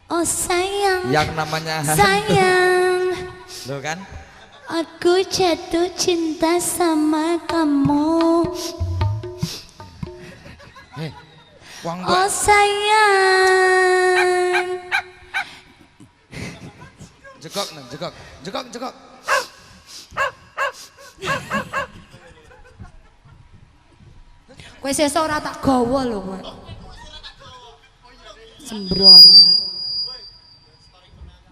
Oh sayang. Yang namanya hantu. Sayang. Loh kan? Aku jatuh cinta sama kamu. Wong oh sayang. Jekok nang, jekok. Jekok, jekok. Kowe sesuk ora tak gawa lho kowe. Sembron.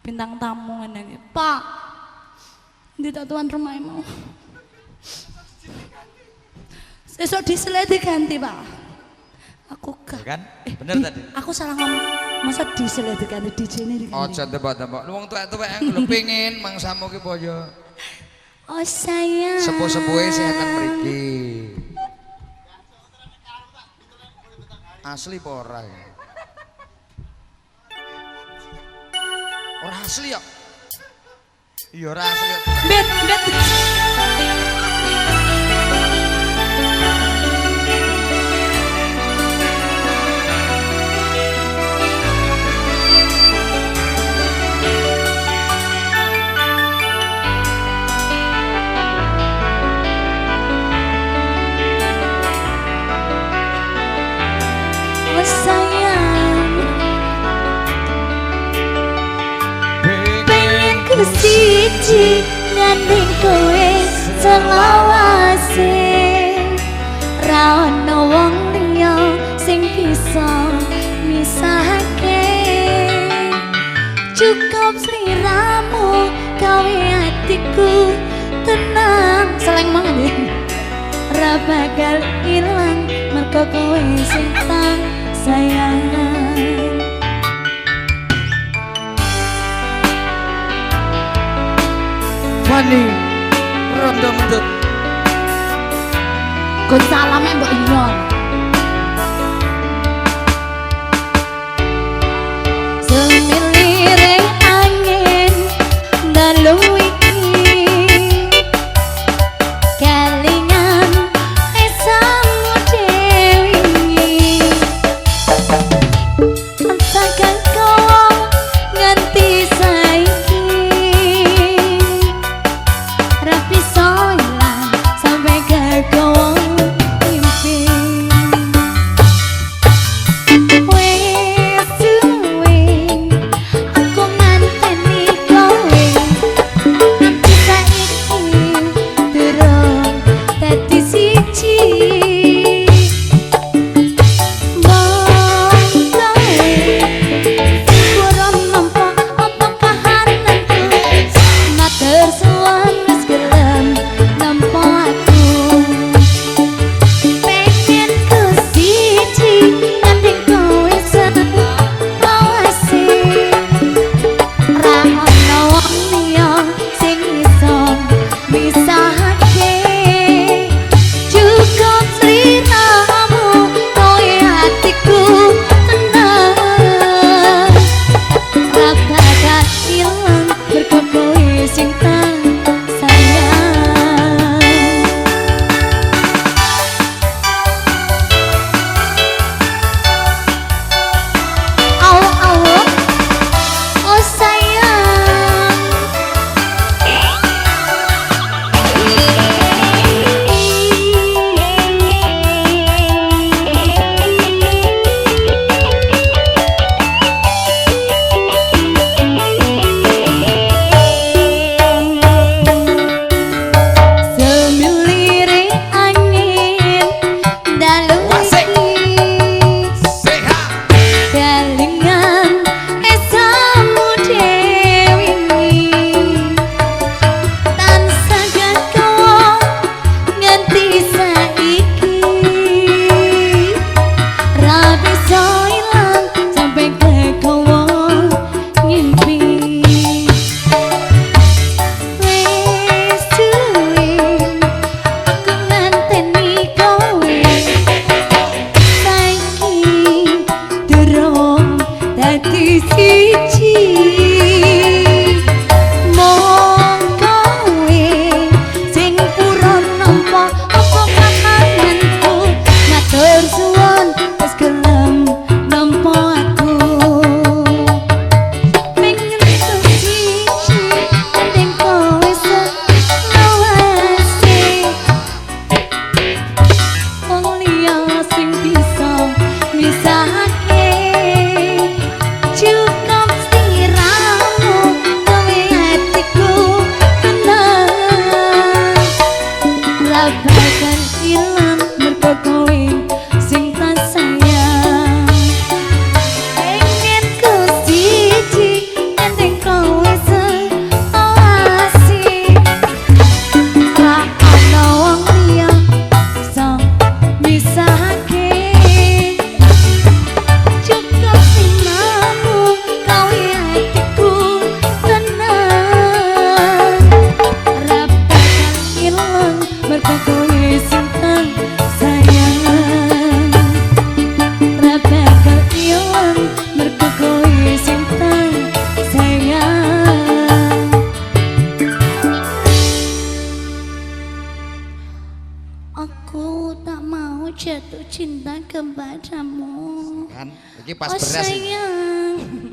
Bintang tamu ngene iki. Pak. Ndi tak tuan rumah mau. Sesuk disele diganti, Pak. Aku gak. Ya kan? Bener tadi. Aku salah ngomong. Masa disele diganti DJ-ne diganti. Aja tebak-tebak. Wong tuwek-tuwek lho pengin mangsamu ki boyo. Oh sayang. Sepuh-sepuhe sehat mriki. Asli apa ora ya? Ora asli ya? Iya ora asli ya. Bet, bet. Sayang, pengen ku siji nanding kowe selawase, ra ono wong liya sing bisa misahake. Cukup sliramu gawe atiku tenang. Seleng banget ya. Ra bakal ilang mergo kowe sing tak sayang. Fani rondo mendut. Gon salame mbok nyon. Semilire angin dalu iki kelingan esamu dewi. Tansah kowe nganti saiki ra bisa ilang sampe kegowo mimpi. Wis suwe aku nganteni kowe nganti saiki durung dadi siji. Mong kowe kurang nampa apa kahananku, matur suwun wis gelem nampa aku. Pengen ku siji nanding kowe selawase, ra ono wong liya sing iso misahake. Cukup sliramu kowe atiku tenang, ra bakal ilang mergo kowe sing tak sayang. Au au, oh sayang. Semilire angin dalu Wasik. iki Sehat. kelingan esamu dewi. Tansah gawa nganti saiki ra bisa ilang sampe kegawa ngimpi. Wis suwe aku nganteni kowe saiki durung dadi siji. Mong kowe sing purun nampa apa kahananku, matur suwun wis gelem nampa aku. Aku tak mau jatuh cinta kepadamu. Kan iki pas Oh beras iki. sayang.